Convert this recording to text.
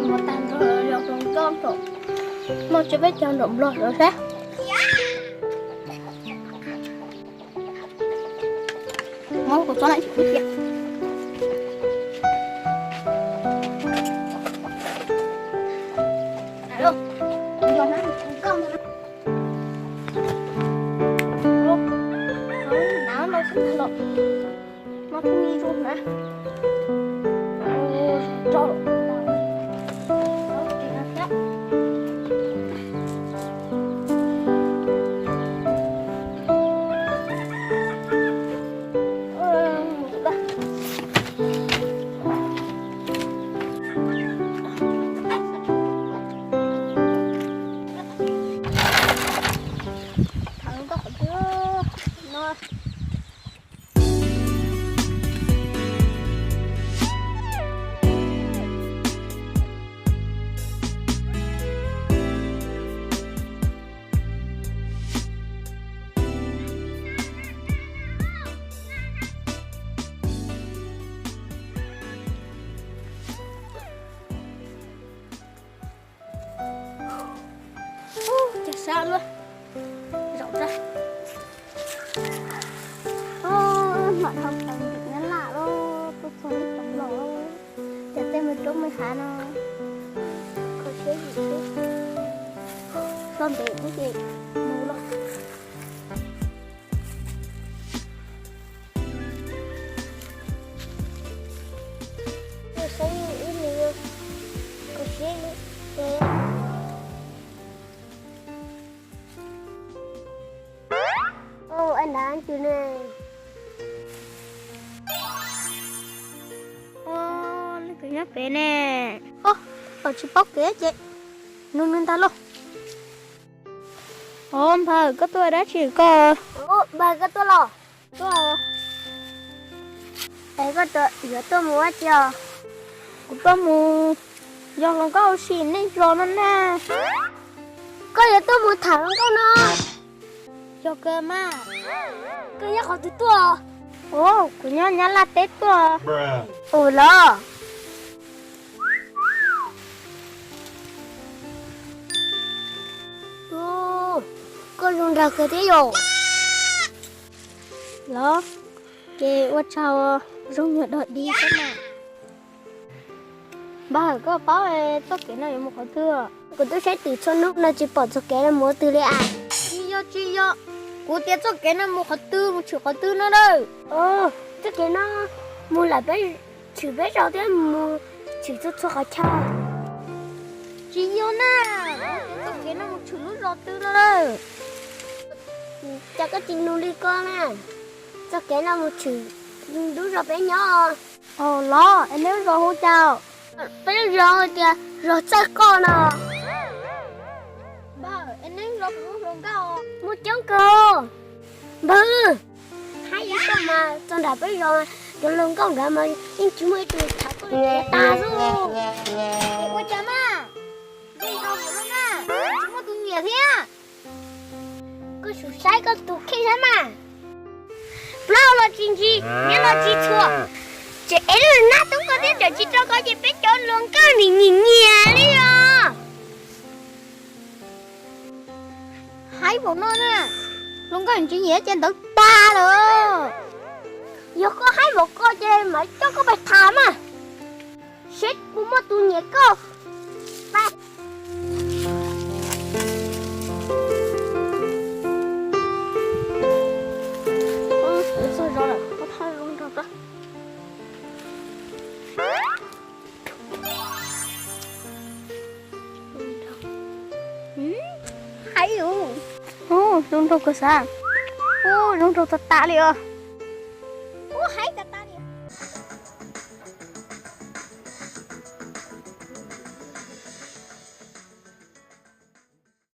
Muab tag nrho los hluas nkauj nraum, muaj tsis peb caug nraum nplog lawm sab. Muab kuv txob na tsis kuv tiag. Ub, cas sab luaj. Zaum tsa. Ub, mam dhau plaws nram Nyab Laj lawm, tuaj txog lub Toov Los. Cas tej me roob me hav no kho siab yim xwb. Txog ntev xwb ces mus lawm. Ua saib ib nws kho siab li ces. Ua nrad tus ne. Ua, leej twg nyob pem ne? Ua, kom tsis paub kev ces nug nws ntag lauj. Ua, npawg, koj tuaj dab tsi koj? Npawg, koj tuaj los? Tuaj. Es koj yuav tuaj mus ua dab tsi os? Kuv tuaj mus yos hluas nkauj ua si nej zos no na. Koj yuav tuaj mus tham hluas nkauj no? Yog kawg mas. Koj nyob qhov twg tuaj? Ua, kuv nyob Nyab Laj teb tuaj. Ua los. Koj zoo nraug kawg thiab yom. Los, ces ua tsaug, zoo nyuag dog dig xwb na. Npawg, koj paub txoj kev no yuav mus qhov twg? Kuv twb saib twm txhua hnub no tsis pom txoj kev no mus qhov twg li as. Tsis yog, tsis yog, kuv tias txoj kev no mus qhov twg, mus tshwm qhov twg no na. Txoj kev no mus lawm peb, tshwm peb zos thiab mus tshwm txhua txhua qhov chaw. Tsis yog na, txoj kev no mus tshwm lub zos twg no na. Cas koj tsis nug li ko na? Txoj kev no mus tshwm lub zos peb nyob. Ua los, es neb lub zos hu cas? Peb lub zos hu tias zos Txawj Qoj no. Npawg, es neb zos kuv hluas nkauj muaj coob kawg. Npawg, haib ib tuaj mas txog nram peb zos, cov hluas nkauj nrad mas yeej tsis muaj ib tug tham koj li, khiav tas xwb. Ua cas mas, npawg, tsis muaj tus nyiam thiab. Koj sim saib koj tus kheej saib mas. Plaub los tsis ntsis, niab los tsis txhuam. Ces es lub nab tub koj thiab tseem tsis rau koj ces peb cov hluas nkauj nim nyiam nyiam li os. Haib npaum no na, hluas nkauj tsis nyiam ces ntawd tag lawm. Yog koj haib npaum ko ces mam coj koj pais tham mas. Seb puas muaj tus nyiam koj. Txog zos lawm, muab thauj zoo nraug tso. Haib ub. Ub, zoo nraug kawg xav. Ub, zoo nraug tas tas li os. Ub, haib